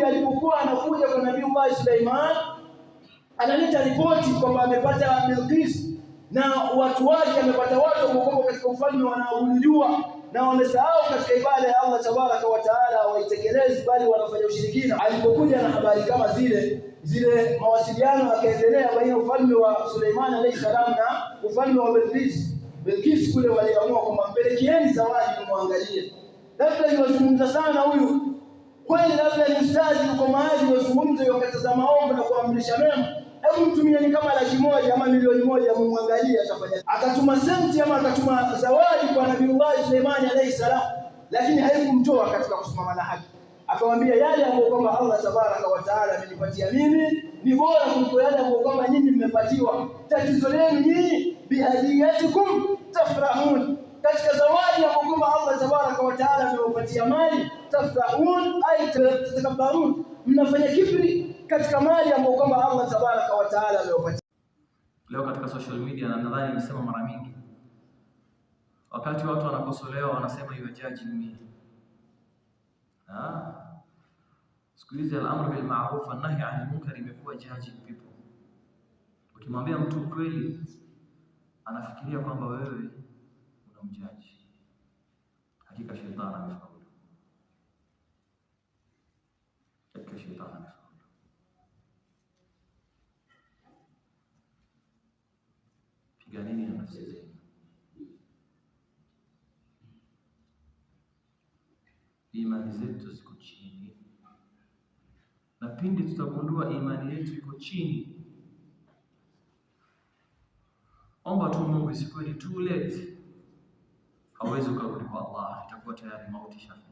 Hudhudi alipokuwa anakuja kwa Nabii Suleiman, analeta ripoti kwamba amepata Bilqis na watu wake, amepata watu ambao katika ufalme wanaabudu jua na wamesahau katika ibada ya Allah tabaraka wa taala, hawaitekelezi bali wanafanya ushirikina. Alipokuja na habari kama zile zile, mawasiliano yakaendelea baina ufalme wa Suleiman alayhi salam na ufalme wa Bilqis. Bilqis kule waliamua kwamba mpelekeeni zawadi, muangalie, labda yuwazungumza sana huyu kweli, labda ni ustazi yuko mahali wazungumze, wakataza maovu na kuamrisha mema, hebu mtumieni kama 100,000 ama 1,000,000 mumwangalie atafanya. Akatuma senti ama akatuma zawadi kwa Nabiiullah Suleimani alayhi salam, lakini haikumtoa katika kusimama na haki. Akamwambia yale ambayo kwamba Allah tabaraka wa taala amenipatia mimi ni bora kuliko yale ambayo kwamba nyinyi mmepatiwa. Tatizo lenu nyinyi, bihadiyatikum tafrahun, katika zawadi ambayo kwamba Allah tabaraka wa taala amewapatia mali, tafrahun ay tatakabbarun, mnafanya kibri katika mali ambayo kwamba Allah tabaraka wa taala amewapatia. Leo katika social media, na nadhani nimesema mara mingi, wakati watu wanakosolewa wanasema you are judging me. Ah, siku hizi al-amr bil ma'ruf wa nahy 'anil munkar imekuwa judging people. Ukimwambia mtu ukweli anafikiria kwamba wewe unamjudge. Hakika shetani amefaulu. Hakika shetani amefaulu. Piganeni na nafsi zenu. Imani zetu ziko chini, na pindi tutagundua imani yetu iko chini, omba tu Mungu isikuwe ni too late. Hauwezi ukarudi kwa Allah, itakuwa tayari mauti ishafika.